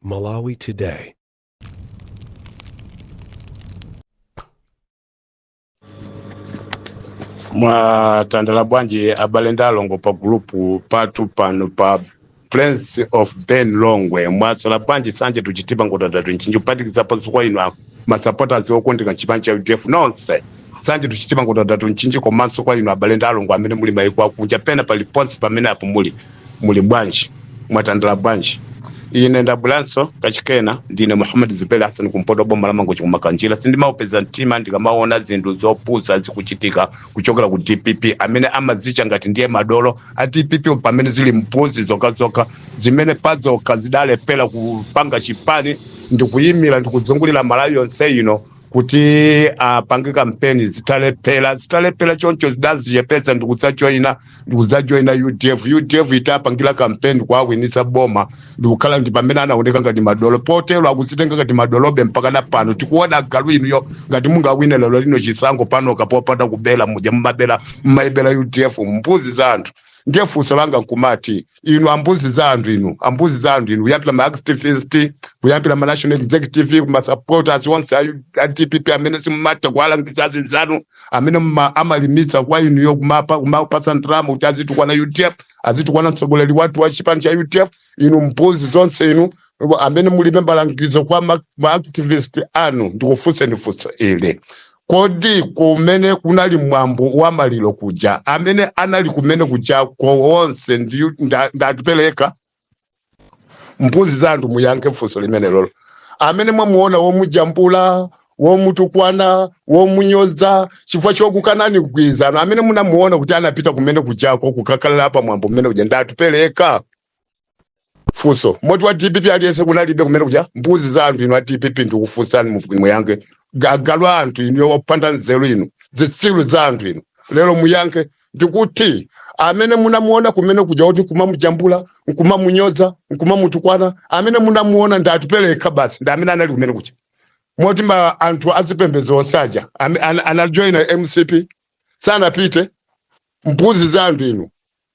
Malawi Today. Mwatandala bwanji abale ndi alongo pa gulupu pathu pano pa Friends of Ben Longwe? Mwasala bwanji? Sanje tuchitipa ngotandatu nchinji kupatikizaponso kwa inu masupporters okondeka chipani cha UDF nonse, sanje tuchitipa ngotandatu nchinji, komanso kwa inu abale ndi alongo amene muli maiko akunja pena paliponse pamene apo muli bwanji? Mwatandala bwanji? Ine ndabweranso kachikena. Ndine Muhammad Zuberi Hassan, kumpoto boma la Mangochi, kumakanjira. Sindimaupeza mtima ndikamaona zinthu zopusa zikuchitika kuchokera ku DPP, amene amazicha ngati ndiye madolo a DPP, pamene zili mbuzi zokhazokha zimene pazokha zidalepera kupanga chipani ndikuyimira ndikudzungulira Malawi yonse ino kuti apange kampeni. Zitalephera choncho zidazichepetsa ndikudzajoyina UDF. UDF itapangira kampeni kuawinitsa boma, ndikukhala ndi pamene anaoneka ngati madolo. Potero akuzitenga ngati madolobe mpaka na pano tikuona. Agalu inuyo, ngati mungawine lero lino chisankho panoka popanda kubela muja mumabela, mmayibela UDF, mbuzi za anthu. Ndiye funso langa nkumati, inu ambuzi za anthu inu, ambuzi za anthu inu, kuyambira ma activist, kuyambira ma national executive, ma supporters onse a DPP amene simumatha kuwalangiza azinzanu amene amalimitsa kwa inuyo kumapatsa ndalama kuti azitukwana UDF, azitukwana mtsogoleri wathu wa chipani cha UDF. Inu mbuzi zonse inu amene mulibe malangizo kwa ma activist anu, ndikufunseni funso ili: kodi kumene kunali mwambo wa maliro kuja, amene anali kumene kuja onse ndatipereka? Mbuzi za anthu, muyankhe funso limene lolo. Amene mwamuona womujambula, womutukwana, womunyoza chifukwa chokukanani mgwirizano, amene munamuona kuti anapita kumene kujako kukakhalira pa mwambo kumene kuja, ndatipereka? Funso. Moti wa DPP aliyense kunalibe kumene kuja? Mbuzi za anthu inu a DPP, ndikufunsani muyankhe. Agalu a anthu inu opanda nzeru inu, zitsiru za anthu inu, lero muyankhe. Ndikuti amene munamuona kumene kuja kuti nkumamujambula, nkumamunyoza, nkumamutukwana, amene munamuona ndi Atupeleka basi, ndi amene anali kumene kuja. Moti ma anthu azipembedzo onse aja anajoyina MCP, sanapite? Mbuzi za anthu inu,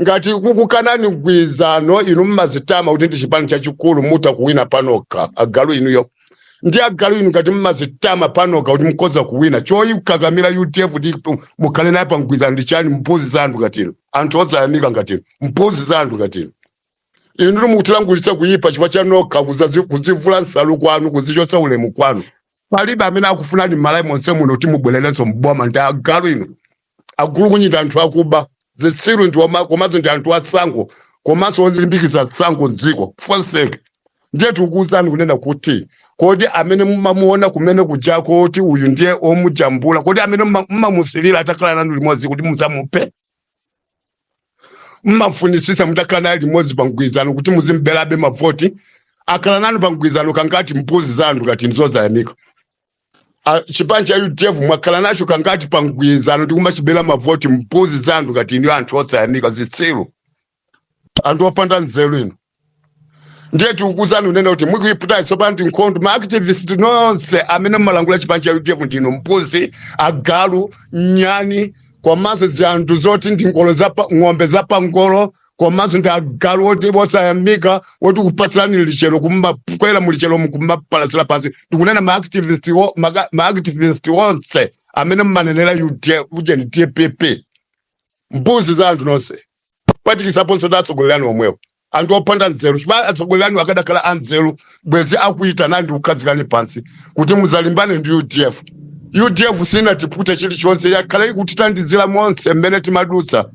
ngati kukukanani mgwirizano inu mmazitama kuti ndi chipani chachikulu, mutha kuwina panokha. Agalu inuyo ndi agalu inu, ngati mmazitama panokha kuti mukhoza kuwina, choyikakamira UDF kuti mukhale naye pa mgwirizano ndi chani? Mbuzi za anthu ngati inu, anthu osayamika ngati inu, mbuzi za anthu ngati inu, inu mukutilangulitsa kuyipa chifukwa cha nokha kuzivula nsalu kwanu, kuzichotsa ulemu kwanu. Palibe amene akufunani m'Malawi monse muno kuti mubwererenso mboma. Ndi agalu inu, agulukunyita, anthu akuba, zitsiru ndi komanso ndi anthu atsankho, komanso ozilimbikitsa tsankho mdziko fonseke. Ndiye tikukuwuzani kunena kuti kodi amene mumamuona kumene kujako kuti uyu ndiye omujambula, kodi amene mmamusilira atakhala nanu limodzi kuti mudzamuphe, mmafunitsitsa mutakhala naye limodzi pa mgwirizano kuti muzimberabe mavoti, akhala nanu pa mgwirizano kangati? Mbuzi za anthu ngati nzozayamika. Chipani cha UDF mwakhala nacho kangati pa mgwirizano ndi kumachibera mavoti? Mbuzi za anthu ngati inu, anthu osayamika, zitsiru, anthu opanda nzeru inu. Ndiye tikukuuzani unene kuti mukuiputa tsopano ndi nkhondo. Ma activist nonse amene mmalangula chipani cha UDF ndinu mbuzi, agalu, nyani, komanso zanthu zoti ndi ngolo zapa ng'ombe zapangolo, komanso ndi agalu oti osayamika, oti kupatsirani lichero kumakwera mulichero kumapalasira pansi. Ndikunena ma activist onse amene mmanenera UDF, ujeni DPP, mbuzi za anthu nonse, patikisaponso ndi atsogolerani omwewo, anthu opanda nzeru. Chifukwa atsogolerani akadakhala anzeru, bwezi akuitanani ndi kukhazikani pansi kuti muzalimbane ndi UDF. UDF sinatipute chilichonse, yakhala ikutitandizira monse mmene timadutsa,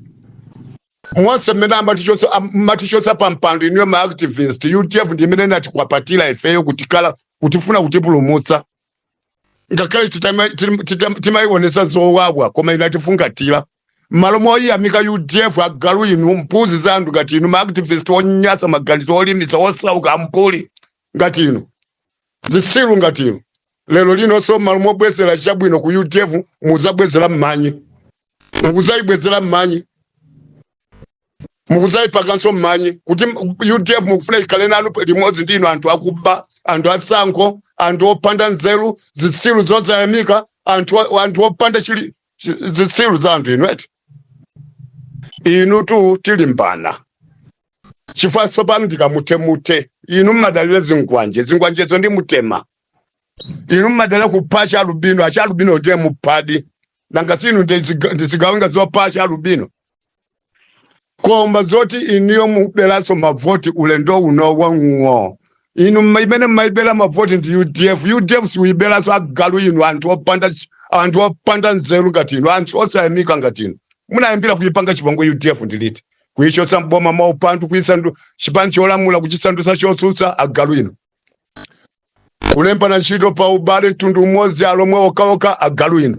monse mmene amatichosa pa mpando. Inuyo ma activist, UDF ndi imene inatikwapatira ifeyo kutikala kutifuna kutipulumutsa, ngakhale timayionesa zowawa, koma inatifungatira. M'malo moyiyamika UDF, agalu inu, mbuzi za anthu ngati inu, ma activist onyasa maganizo, olimitsa, osauka, ambuli ngati inu, zitsiru ngati inu, lero linonso m'malo mobwezera chabwino ku UDF, mudzabwezera mmanyi, mukudzayibwezera mmanyi, mukudzayipakanso mmanyi kuti UDF mukufuna ikhale nanu limodzi ndi inu anthu akuba, anthu atsankho, anthu opanda nzeru, zitsiru zosayamika, anthu opanda chili zitsiru za anthu inu eti. Inu tu tilimbana. Chifukwa tsopano ndikamutemute inu mmadalira zingwanje, zingwanjezo ndi mutema. Inu mmadalira kupha chalubino, achalubino ndiye muphadi. Nanga sinu ndizigawenga zopha chalubino? Koma zoti inuyo muberanso mavoti ulendo uno wang'o, inu imene mmaibera mavoti ndi UDF. UDF siuiberanso, agalu inu, anthu opanda nzeru ngati inu, anthu osayamika ngati inu. Munayambira kuipanga chipongwe UDF ndiliti? Kuichotsa mboma maupandu, kuisandu chipani cholamula kuchisandutsa chotsutsa, agalu inu. Kulembana ntchito pa ubale mtundu umodzi, alomwe okaoka, agalu inu.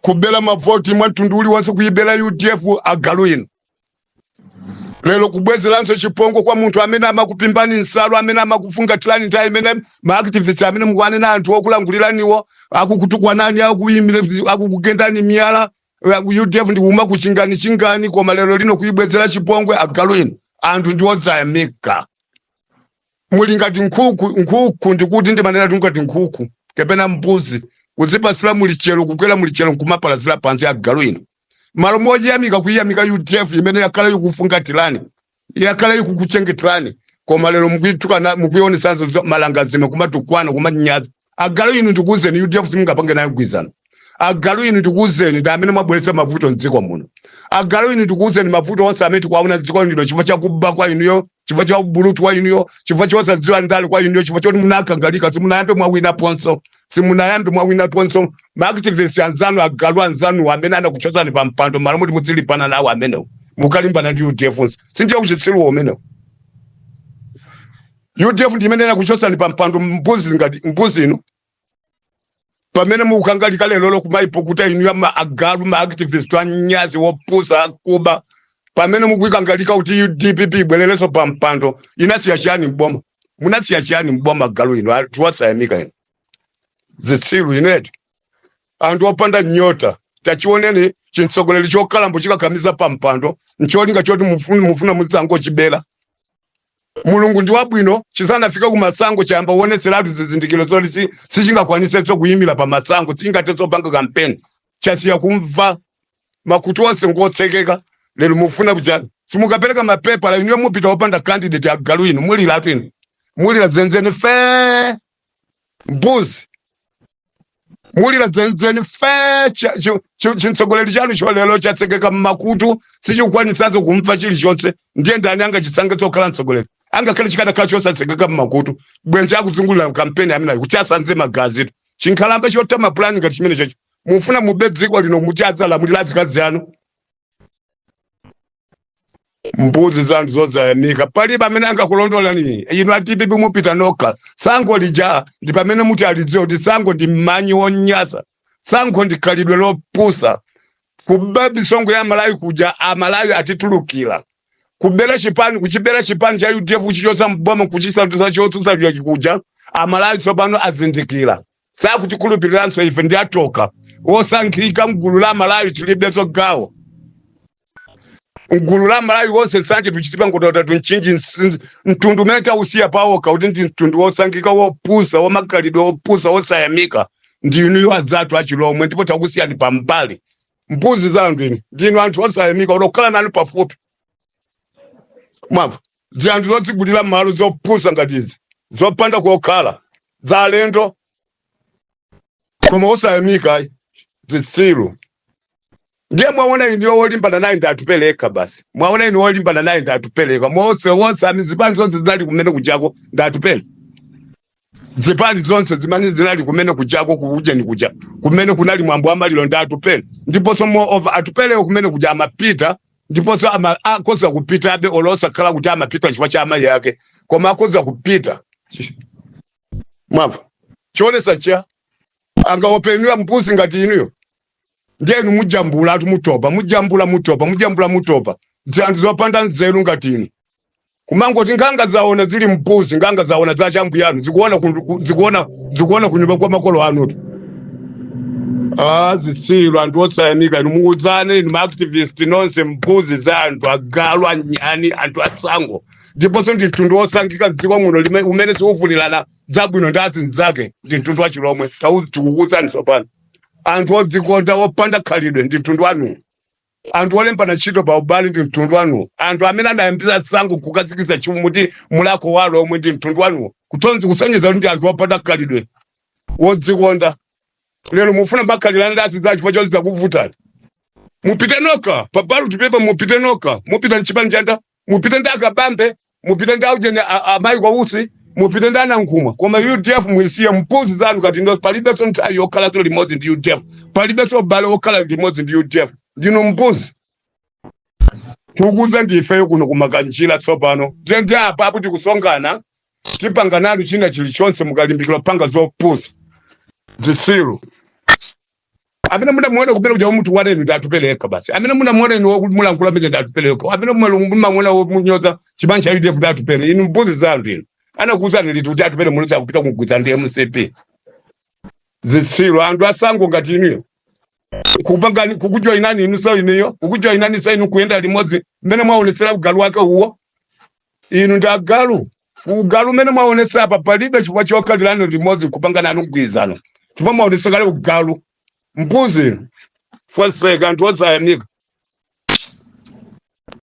Kubela mavoti mwa mtundu uliwonse, kuibela UDF, agalu inu. Lero kubwezeranso chipongwe kwa munthu amene amakupimbani nsalu, amene amakufungatirani nthawi imene maactivist amene mukuanena anthu okulanguliraniwo akukutukwanani, akuyimire, akukugendani miyala, UDF ndikuma kuchingani chingani, koma lero lino kuibwezera chipongwe, agalu inu. Anthu ndi odzayamika, muli ngati nkhuku. Nkhuku ndikuti ndimanena ti ngati nkhuku kapena mbuzi, kudzipasira mulichero, kukwera mulichero nkumapalazira pansi, agalu inu. Malo moyamika, kuyamika UDF imene yakhala ikufungatirani, yakhala ikukuchengeterani, koma lero mukuitukana, mukuionesanso malangazime, kumatukwana, kumanyaza, agalu inu. Ndikuwuzeni, UDF simungapange nayo mgwirizano, agalu inu. Ndikuwuzeni, ndi amene mwabweretsa mavuto mdziko muno, agalu inu. Ndikuwuzeni, mavuto onse amene tikuwaona mdziko lino chifukwa chakuba kwa inuyo, chifukwa cha ubulutu wa inuyo, chifukwa chosadziwa ndale kwa inuyo, chifukwa choti munakangalika, simunayambe mwawina ponso, simunayambe mwawina ponso. Maactivist anzanu, agalu anzanu amene anakuchotsani pa mpando, malo moti muzilimbana nawo amenewo, mukalimbana ndi UDF. Sindiye kuchitsiruwo umenewo? UDF ndi imene inakuchotsani pa mpando, mbuzi ngati mbuzi inu. Pamene mukukangalika lero kumaipukuta inu ya agalu, maactivist anyazi, wopusa, akuba, pamene mukuikangalika kuti DPP ibwererenso pa mpando, inasiya chiyani mboma? Munasiya chiyani mboma, agalu inu, anthu osayamika inu, zitsiru inetu, anthu opanda nyota? Tachioneni chimtsogoleri chokalambo chikakamiza pa mpando ncholinga choti mufuna mudzangochibera. Mulungu ndi wabwino, chisanafika ku masango chayamba kuonetseratu zizindikiro zoti sichingakwanisenso kuyimira pa masango, sichingathenso panga kampeni, chasiya kumva, makutu onse ngotsekeka. Lero mufuna kuchani? Simukapereka mapepala inuyo, mupita wopanda candidate, agalu inu. Muliratu inu, mulira zenzeni fe, mbuzi, mulira zenzeni fe. Chimtsogoleri chanu cholero chatsekeka mmakutu, sichikukwanitsanso kumva chilichonse. Ndiye ndani angachisange chokhala mtsogoleri? Angakhale chikanakhala chosatsekeka mmakutu, bwenzi akuzungulira kampeni amenayo kuti asanze magazi. Chinkhalamba chotama pulani ngati chimene chocho, mufuna mube dziko lino muti adzalamulira azikazi anu? Mbuzi za anthu zodzayamika, palibe amene angakulondolani inu a DPP. Mupita nokha. Tsankho lija ndi pamene muti alidziwe kuti tsankho ndi manyi wonyasa, tsankho ndi khalidwe lopusa. Kuba misonkho ya Malawi kuja, Amalawi atitulukira. Kubera chipani, kuchibera chipani cha UDF, kuchichosa mboma, kuchisandutsa chotsutsa kuja, Amalawi tsopano azindikira, sakutikhulupiriranso ife. Ndi atoka wosankhika mgulu la Malawi, tilibenso gawo mgulu la Malawi wonse. Nsanje, tuchitipa, Nkhotakota, Mchinji, mtundu umene tausiya pawoka kuti ndi mtundu wosankhika, wopusa, womakhalidwe wopusa, wosayamika, ndi inuyo adzathu achilomwe, ndipo takusiyani pambali. Mbuzi za anthu inu, ndinu anthu osayamika ulokhala nanu pafupi. Mwamva, zanthu zodzigulira malo zopusa ngati izi, zopanda kokhala, za alendo koma osayamika, zitsiru. Ndiye mwaona inu, wolimbana naye ndi Atupeleka basi. Mwaona inu, wolimbana naye ndi Atupeleka. Mwonse wonse ami zipani zonse zinali kumene kujako ndi Atupele. Zipani zonse zimene zinali kumene kujako, kuujeni kuja kumene kunali mwambo wa maliro, ndi Atupele. Ndiponso moreover, Atupelewo kumene kuja amapita, ndiponso akhoza kupitabe olosakhala kuti amapita chifukwa cha amayi ake, koma akhoza kupita. Mwamva chionesa cha angaopenuya mbuzi ngati inuyo. Ndiye inu mujambula atu mutopa, mujambula mutopa, mujambula mutopa. Zanthu zopanda nzeru ngati inu, kumangoti nkhanga zaona zili mbuzi, nkhanga zaona za chambu yanu zikuona zikuona kunyumba kwa makolo anutu. Ah, zitsiru, anthu osayamika inu. Mukudzane inu maactivist nonse, mbuzi za anthu, agalu, anyani, anthu atsango. Ndiponso ndi mtundu wosankhika mdziko muno umene siufunirana zabwino ndi azinzake, ndi mtundu wa Chilomwe. Tikukuwuzani tsopano, anthu odzikonda, opanda khalidwe, ndi mtundu wanu. Anthu olembana ntchito pa ubale ndi mtundu wanuwo. Anthu amene adayambisa tsankho kukhazikitsa chimuti mulako walo omwe ndi mtundu wanuwo, kutonzi kusonyeza kuti ndi anthu opanda khalidwe, wodzikonda. Lero mufuna makhalirana ndi aziza chifukwa choti zakuvutani. Mupite nokha pa ballot paper, mupite nokha. Mupita mchipani chanda, mupite ndi akabambe, mupite ndi aujeni amayi kwa Usi, mupite ndi anankhumwa, koma UDF muisiye. Mbuzi zanu kati ndo palibenso nthawi yokhalanso limodzi ndi UDF, palibenso ubale wokhala limodzi ndi UDF. Ndinu mbuzi. Tikukuza ndi ifeyo kuno kumakanjira. Tsopano tiye ndi apa apo tikusongana, tipanga nanu china chilichonse mukalimbikira kupanga zopusa. Zitsiru. Amene munamuona kumene kuja munthu wanenu ndi Atupeleka basi. Amene munamuona inu wokuti mulankhula mene ndi Atupeleka. Amene mumamuona munyoza chipani cha UDF ndi Atupele. Inu mbuzi za anthu inu. Anakuwuzani liti kuti Atupele Muluzi akupita kugwirizana ndi MCP? Zitsiru, anthu asango ngati inuyo kupangani kukujoinani inu, so inuyo kukujoinani, so inu kuyenda limodzi mmene mwaonetsera ugalu wake uwo. Inu ndi agalu. Ugalu umene mwaonetsa apa, palibe chifukwa chokhalirani limodzi kupanga nanu mgwirizano, chifukwa mwaonetsa kale ugalu. Mbuzi inu, foseka, anthu osayamika.